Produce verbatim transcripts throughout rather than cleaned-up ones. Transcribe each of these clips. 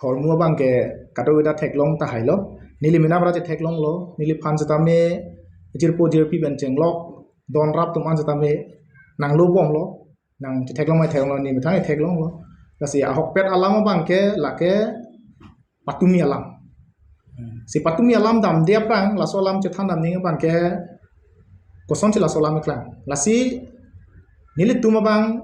hormu abang ke kadokave ta theklong tahai lo. Neli mena bara chetheklonglo. Neliphan setame jirpo jirpi pen chenglok donrap atum an setame nanglobomlo. Nang chetheklong mai theklonglo, ne methang theklonglo. Lasi ahokpet alam abang ke lake patumi alam. Hmm. Si patumi alam damde aphrang, laso alam chethan damning abang ke kosonsi laso alam keklang. Lasi nelitum abang,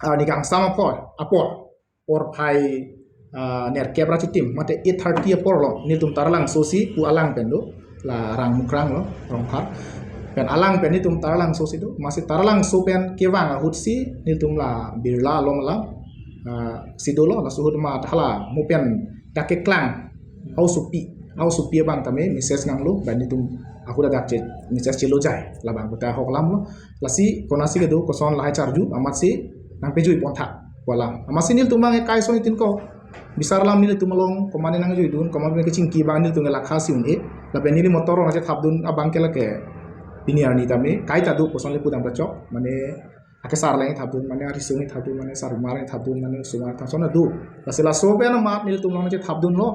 ah, ne kangsam apor, apor. Porphai, ah, nerkep ra chitim, mate eight thirty apor lo, nelitum Taralangso si pu alang pen do, la Rang Mukrang lo, Rongphar. Pen alang pen nelitum Taralangso si do, amatsi Taralangso pen kevang ahut si nelitum la Birla along alam, ah, si dolo, laso ahut amat hala mo pen dak keklang, hausopi, hausopi abang tame message nanglo, pen nelitum ahut dak che message chelo jai, labang kota ahok alam lo. Lasi konatsi kedo koson lahai charju, amatsi nangpejui pontha pu alam. Amatsi nelitum abang ke kai son itin ko bisar alam nelitum along, komatne nangjuidun, komatne kechingki abang nelitum ke lakha si un-e. Lapen neli motor along chethapdun abang ke lake pini arni tame kaita do, koson le pudam ta chok, mane akesar le thapdun, mane arisung le thapdun, mane sarumar le thapdun, mane osomar thap son do. Lasi laso pen amat nelitum along chethapdunlo.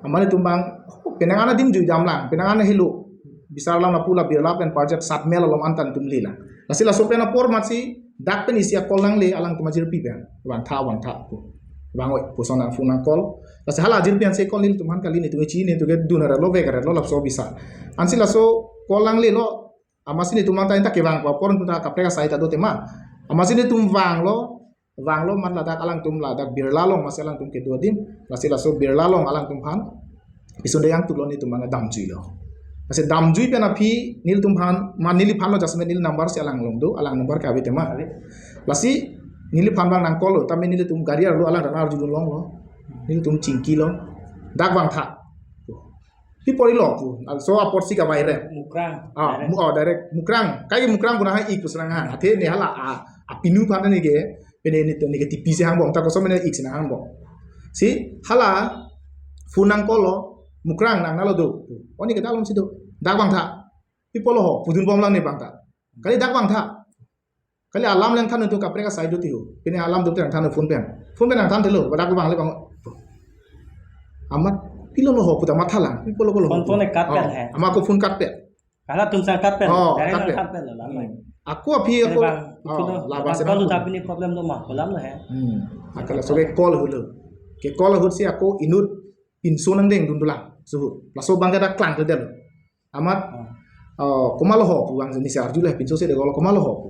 Amat nelitum abang, oh, penang an adim juidamlang, penang an helo. Bisar alam lapu la Birla pen Parjat Satmel along an ta nelitum lelang. Lasi laso pen apor amatsi dak pen isi a-call nangle alangtum ajirpi pen. Vangtha, vangtha pu. Vang oi, puson nang phone nang call. Lasi hala ajirpi ansi call, nelitum aphan kali, nelitum chini, nelitum kedun arlo, vek arlo, laso bisar. Ansi laso call nanglelo, amatsi nelitum abang ta, ta kevang apor atum ta kaprek asai ta do tema. Amatsi nelitum vanglo, vanglo amat ladak alangtum ladak Birla along amatsi alangtum kedo adim, lasi laso Birla along alangtum aphan pisun de yang tulo, nelitum abang damjuilo. Lasi damjui pen aphi nelitum aphan, ma neliphan lo, just neli number si alang along do, alang number ke ave tema. Ave. Lasi neliphan abang nang call lo, tame nelitum gari arlo alang dak arjudun longlo. Nelitum chingkilo. Dak vangtha. Pi apor ilo pu. Laso apor si kavai re. Mukrang. Ah, Direct. Mu-, oh, direct. Mukrang. Kai Mukrang pu nang hai ik pu senang han. Athe ne hala a, apinu aphan ne ke, pine ne to ne ke T P si hangbom, ta koson ne ik si nang hangbom. Si hala phone nang call lo, Mukrang nang nalo do. Oh, ne ke dalom si do. Dak vangtha. Pi apor lo ho, pudunbomlang ne abang ta. Kali dak vangtha. Kali alam le nangthan, nelitum kaprek asai do tiho. Pine alam do te nangthan phone pen. Phone pen nangthan thelo, badak vang le bang. Amat pilo lo ho pu ta mathalang, pi apor lo ko lo. Phone, phone cut pen hai. Amat ako phone cut pen. Halatum sang cut pen. Oh, Direct cut pen. Cut pen lo, lama. Hmm. Ako aphi ako, bang, oh, itu lo, labang bang, senang kalau phone. Tapi ini problem lo ma, kolam lo hai. Hmm. Akala so ke call helo. Ke call ahut si ako inut pinso nangdengdun dolang. Suhu. Laso abang ke dak klang ke delo. Amat, oh, komat lo ho pu, bang ne si arjulo, pinso si de call, komat lo ho pu.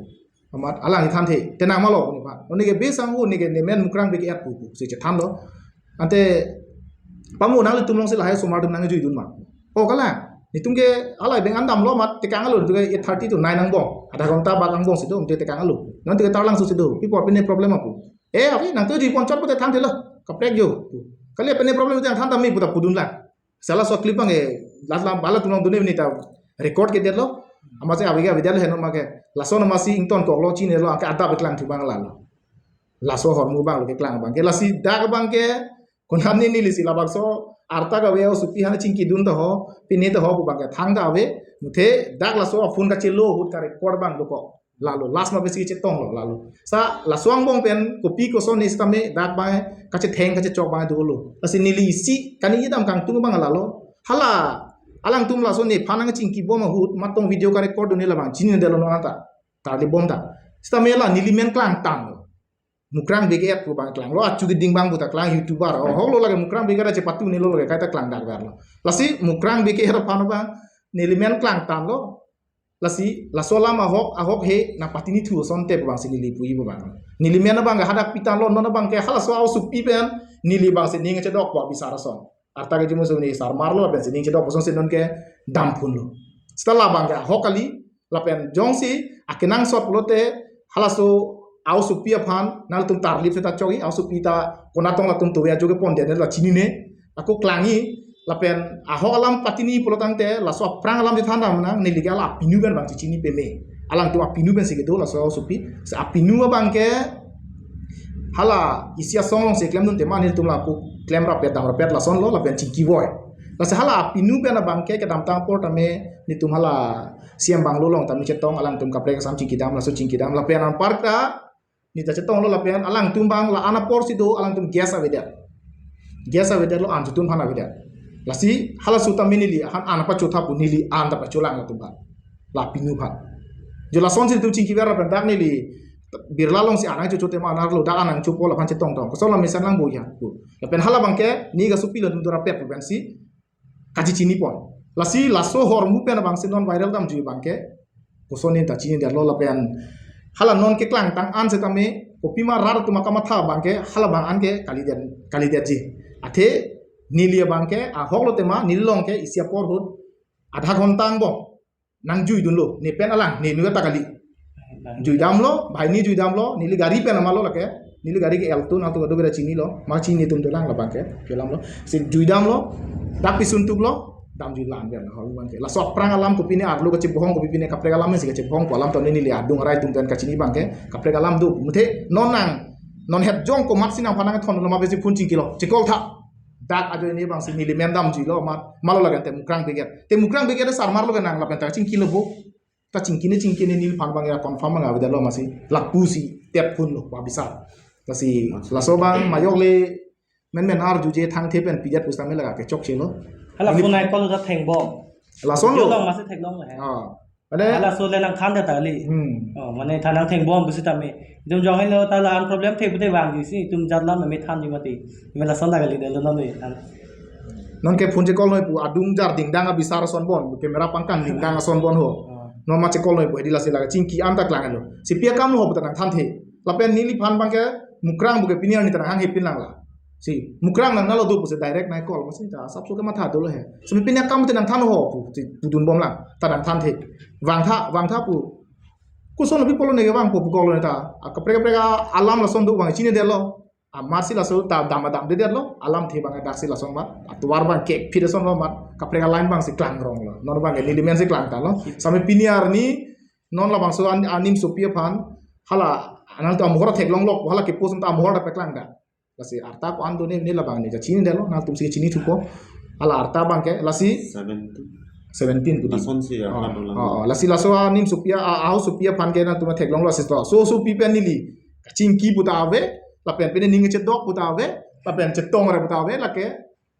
Amat alang ithanthe, tenang ma lo pu nephan. Oh, ne ke besang pu, ne ke ne men Mukrang beke et pu pu si chethanlo. Ante pamu nanglitum along si lahai osomar atum nangjuidun ma. Oh, kalang. Nelitum ke alai beng an damlo amat tekang alo, nelitum ke eight thirty to nine angbong. Adha ghonta bak angbong si do, nelitum tekang alo. Non te Taralangso si do, pi apor pine problem apu. Eh, ave nang to jui ponchot pute thanthe lo. Kaprek jo. Kali pine problem te thantha me pu ta pudunlang. Sala so clip abang ke, last lam bala tulong dune ni ta record ke detlo. Amatsi ave ke ave detlo, heno ma ke. Laso amatsi ingtonkoklo, chinilo, anke adap keklang thu abang lalo. Laso ahormu abang lo keklang abang ke. Lasi dak abang ke, konam ni neli si labangso arta kave hausopi aphan chingkidun ta ho, pine ta ho pu abang ke thangta ave. Muthe dak laso aphone kachelo ahut ka-record abang dokok. Lalo, last ma besi chetonglo lalo. Sa laso angbong pen kopi koson ne sitame dak abang kachetheng kachechok abang dolo. Lasi neli isi kaningje dam kangtung abang lalo. Hala alangtum laso nephan nangchingkibom ahut matong video ka-record dun ne labang chinine detlo non ta. Tarlibom ta. Sitame la neli men klangtanglo. Mukrang beke et pu abang klanglo, achu keding abang pu ta klang, YouTuber. Oh, hok lo lake Mukrang beke ra chepatu ne lo lake kaita klang dak verlo. Lasi Mukrang beke et aphan abang neli men klangtanglo. Lasi laso alam ahok, ahok he nangpatini thu asonte pu abang si neli puji pu abang. Neli men abang ke hadak pitanglo, non abang ke halaso hausopi pen neli abang si ning chedok pu abisar ason. Arta ke jumu suni sarmarlo, pen si ning chedok pu ason si non ke damphunlo. Seta labang ke ahok kali, lapen jongsi akenangsot pulote halaso hausopi aphan nangtum tarlip seta chokji, hausopi ta konatong latum tuve ajo kepon det ne la chinine, ako klangji, lapen ahok alam patini pulo tangte laso aphrang alam chethan dam nang, neli ke hala apinu pen abang chechini peme. Alangtum apinu pen si kedo laso hausopi, si apinu abang ke hala isi asong along si klemdun tema, nelitum la ako klem rapet dam rapet lasonlo, lapen chingkivoi. Lasi hala apinu pen abang ke kedamtang apor tame nelitum hala C M bungalow along tame chetong, alangtum kaprek asam chingkidam, laso chingkidam, lapen anparta neli ta chetonglo, lapen alangtum abang la-an apor si do, alangtum guest avedet. Gas avedetlo, an chotun aphan avedet. Lasi halaso tame neli aphan an pachotha pu, neli an ta pacholang latum aphan. La pinu aphan. Jo lasonsi itum chingki ver lapen dak neli Birla alongsi an nangchocho tema an arlo, dak an nangchopo lapen chetong tong. Koson la mesen lang bo ya pu. Lapen hala abangke ne kasopi latum dorapet pu pensi kachechini pon. Lasi laso ahormu pen abangsi non viral damjui abangke koson ne ta chinidetlo lapen hala non keklangtang an setame kopima rat atum akamatha abangke hala abang anke kalidet, kalidetji. Athe neli abangke ahok lo tema, neli along ke isi apor ahut adha ghonta angbong nangjuidunlo, ne pen alang, ne nu ta kali. Juidamlo, banghini juidamlo, neli gari pen amalo lake, neli gari ke Alto, nangtum kadokave ta chinilo, ma chini atum dolang labangke, kelamlo, si juidamlo, dak pisun tuklo, damjui la-an pen ahormu abangke. Laso aphrang alam kopine arlo kachebohong, kopine kaprek alam si kachebohong pu alam tone neli adung arai atum pen kachini abangke, kaprek alam do, muthe non nang, non het jong komatsi nangphan nangthon lo ma besi phone chingkilo, chekol tha. Dak ajoine abangsi neli men damjuilo ma, malo lagen Temukrang Brigade. Temukrang Brigade sarmarlo kenang lapen ta chingkilo bo. Ta chingkine chingkine neliphan abang ya confirm abang avedetlo masi. Lapusi tep phone lo pa bisar. Lasi laso abang majok le menmen arjuje thangthe pen pidet pusitame laga kechokchelo. Hala Neli- phone ai call ta thengbom. Lason lo. Jolong masi theklong le. Ah. Mane Hala so le nangthan ta kali. Hmm. Oh, mane than nangthengbom pusitame. Itum jong helo ta la-an problem thek pute vangjuisi, itum jat lam me thanji mati. Me lason ta kalidetlo non le than. Non ke phone chekol noi pu adung jar dingdang abisar asonbon, camera pangkang dingdang asonbon ho. Oh. Non ma chekol noi pu hedi lasi laga chingki an ta klanglo. Si pi akam lo ho puta nangthanthe. Lapen neliphan abangke Mukrang buke pini arni ta nanghanghe pin lang la. Si Mukrang nangnalo do pusi direct nai call masi ta asapso kematha dolo he. Si pini akam te nangthan ho pusi pudunbom lang ta nangthanthe. Vangtha, vangtha pu. Koson lo pi pulo ne kevangpo pu call ne ta. A kaprek kaprek alam lason do abang chinidetlo. Amatsi laso ta dam adamdedetlo, alamthe abang daksi lason ma, atovar abang kekphit asonlo ma, kaprek aline abangsi klangronglo, non abang neli mensi klangtanglo. Sitame pini arni non labangso an, animsopi aphan, hala, nangtum amohor theklonglok, hala ke post ta amohor ta peklang da. Lasi arta ko-an do ne, ne labang ne kachinidetlo, nangtumsi chinithupo. Hala arta abangke, lasi Seventeen. Seventeen pu di. Lasonsi ya, Oh, kan ulang. Oh, oh. Lasi laso animsopi a, a, ahosopi aphan ke nangtum theklonglo si to. So, sopi pen neli kachingki puta ave, lapen pine ning chedok puta ave, lapen chetongre puta ave, lake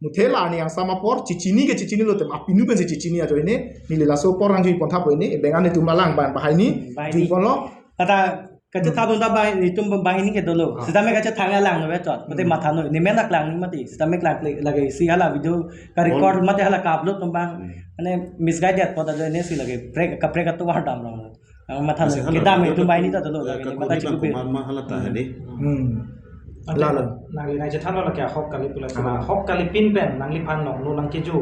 muthe la ani angsam apor, chechini ke chechinilo tema, pinu pensi chechini ajoine, neli laso apor nangjuiponthapo ne, ebeng an netum alang ban banghini, Banghini. Juiponlo. Tata kachethadun ta banghini, itum banghini ke dolo. Ah. Sitame kachethang alang no beton. Mate Hmm. matha no, ne men ta klang ni mati. Sitame klang klik lagi si hala video ka record All mate hala ka-upload atum abang. Hmm. Mane misguided pu ta ajoine si lagi. Prek, kaprek atovar damrong. Ang matha Masi no, hala kedam video itum ta banghini ta dolo, eh, lagi ni kakuhi mata chiku bang pe. Kumar ma hala ta hedi. Hmm. Ante Lalo. nangli nangchethanlo lake ahok kali pula. Ah. Ahok kali pin pen nangliphan nong lo nangkeju.